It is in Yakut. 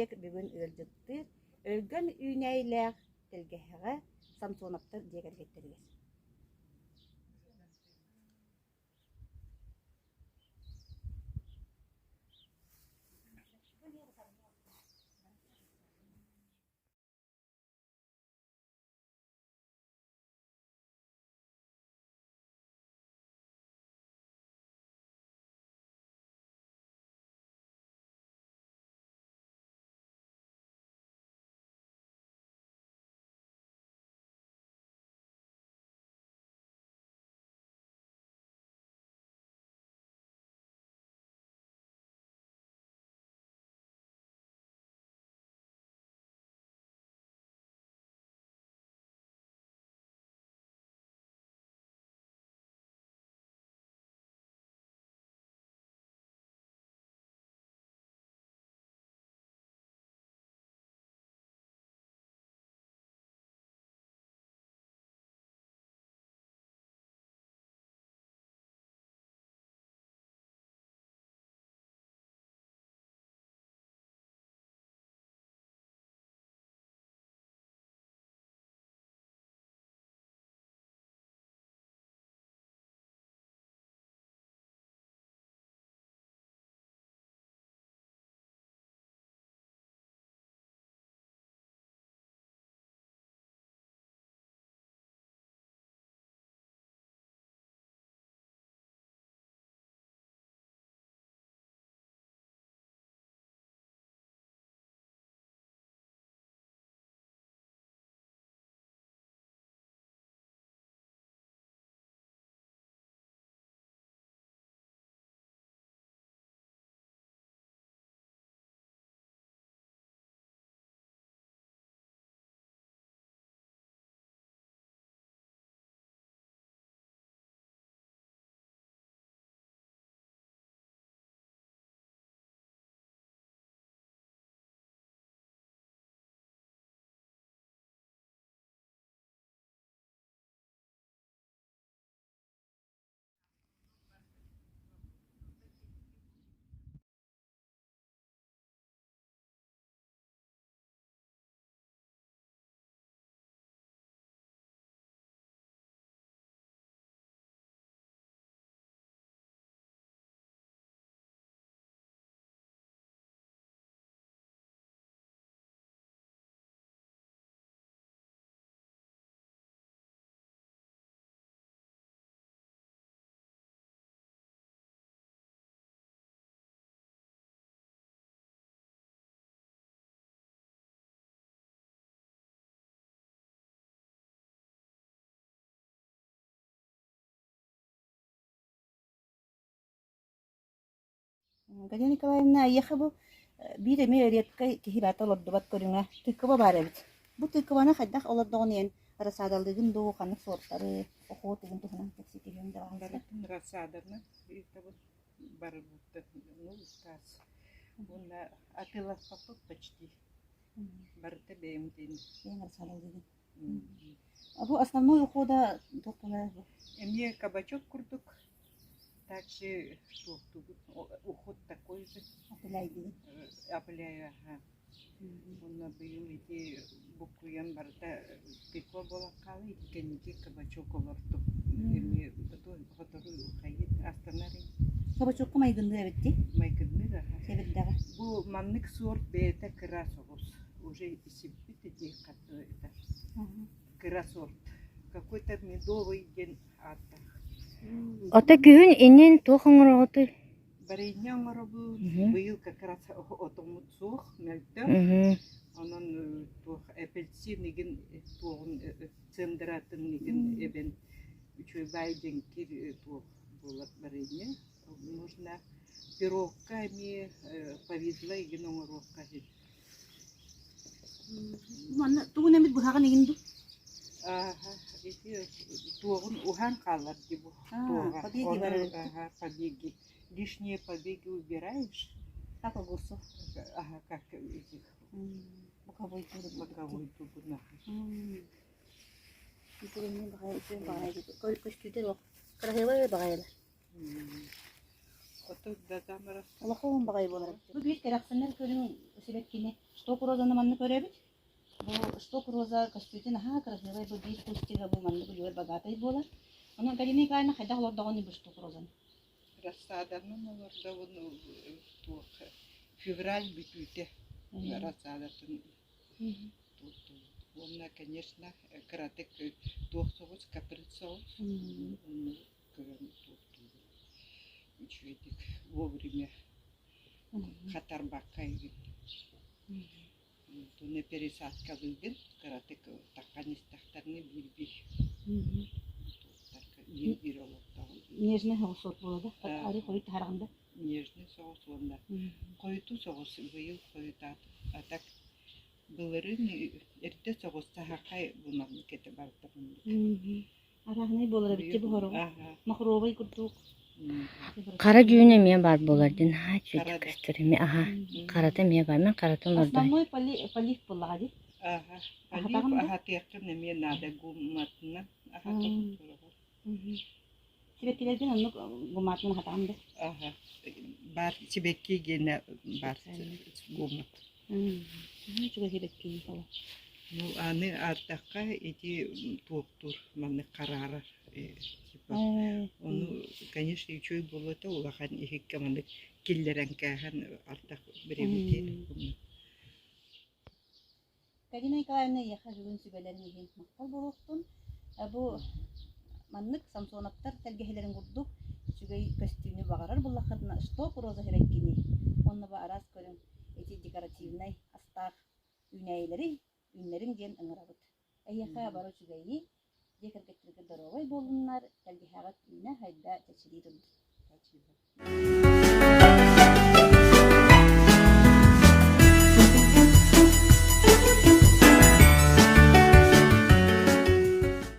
нэһилиэк бүгүн ыалдьыттыыр өлгөм үүнээйилээх тэлгэһэҕэ Самсоновтар дьиэ кэргэттэригэр. Галина Николаевна, эйиэхэ бу биир эмиэ редкэй киһи барыта олордубат көрүҥэ тыква баар эбит. Бу тыкваны хайдах олордоҕун иһин рассадалыыгын дуу, ханнык суортары, охотугун туһунан кэпсэтиһиэҥ да баҕарбыта. Барытын рассаданы ыытабын барыбыттан ну таас уонна атыыласпаппыт почти барыта бэйэм Бэйэҥ рассадалыыгын. Бу основной ухода туох буолар бу? Эмиэ кабачок курдук также туохтуубут уход такой же Опыляйдыгын. Опыляю аха Уонна быйыл ити буккуйан барыта тыква буолан хаалла ити кэнники кабачок олордум эмиэ сотору хайыт астанар Кабачокка майгынныыр эбит дии. Майгынныыр аха. Сэбирдэҕэ. Бу маннык сорт бэйэтэ кыра соҕус уже сиппит ити это кыра сорт какой-то медовый диэн ааттаах. Ото күһүн иннин туох оҥороҕутуй? Варенье оҥоробут, быйыл как раз отоммут суох, мөлтөх. Онон туох апельсин игин туоҕун цендратын игин эбэн үчүгэй баай дьэҥкир туох буолар варенье. Нужно пирогка эмиэ повидло игин оҥоруохха син. Манна тугун эмит быһаҕын игин дуу? Ааһа, ити туоҕун уһаан хаалар дии бу туоҕа. Побеги Ону барар эбит. ага, побеги. Лишние побеги убираешь. Как огурцов. Ага, как этих Боковой боковой тугунах. Көстүүтэ суох. Кыраһыабай баҕайылар. Ото да заморозка. Улахан баҕайы буолар эбит. Бу биир кэрэхсэнэр көрүҥ сибэккини шток розаны манна көрөбүт. Бу шток роза көстүүтүн аһаа кырасыабай бу биир кустига бу маннык үлүгэр богатый буолар. Онон Галина Николаевна хайдах олордоҕун бу шток розаны? Рассаданан олордобун туох февраль бүтүүтэ рассадатын туттубут. Уонна, конечно, кыратык туох соҕус каприз соҕус онну көрөн туттубут. Үчүгэйдик вовремя хатарбакка игин. Туну пересадкалыыгын кыратык таххан истэхтэринэ биир-биир туттарга биир-биир олордоҕун. Нежный соҕус суот буола да? Арый хойут таһараҕын да? Нежный соҕус уонна хойутуу соҕус быйыл хойутаатым. А так былырыын эрдэ соҕус саһархай буманнык этэ барыта муннук. Арааһынай буолар эбит бу хороҕо. Махровай курдук. Хара дьүүн эмиэ баар буолар дин аһаа үчүгэйдик көстөр эмиэ аһаа харата эмиэ баар мин харатын олордой Основной полив буоллаҕа дии. Аха. Полив аһатыаххын эмиэ наада гуматынан аһатабыт сороҕор. Сибэккилэргин оннук гуматынан аһатаҕын да? Аха. Баар сибэкки гиэнэ баар гумат. Үчүгэй сибэкки ол. Ну аны ардахха ити туохтуур маннык хараарар типа ону конечно үчүгэй буолуо этэ улахан иһиккэ маннык киллэрэн кээһэн ардах бириэмэтигэр Карина Николаевна эйиэхэ бүгүн сүбэлэрин иһин махтал буолуохтун. Бу маннык Самсоновтар тэлгэһэлэрин курдук үчүгэй көстүүнү баҕарар буоллаххытына штоп роза сибэккини уонна бу араас көрүҥ ити декоративнай астаах үүнээйилэри үүннэриҥ диэн ыҥырабыт. Эһиэхэ бары үчүгэйи, дьиэ кэргэттэргэ доруобай буоллуннар, тэлгэһэҕит үүнэ-сайда чэчирии турдун. Спасибо.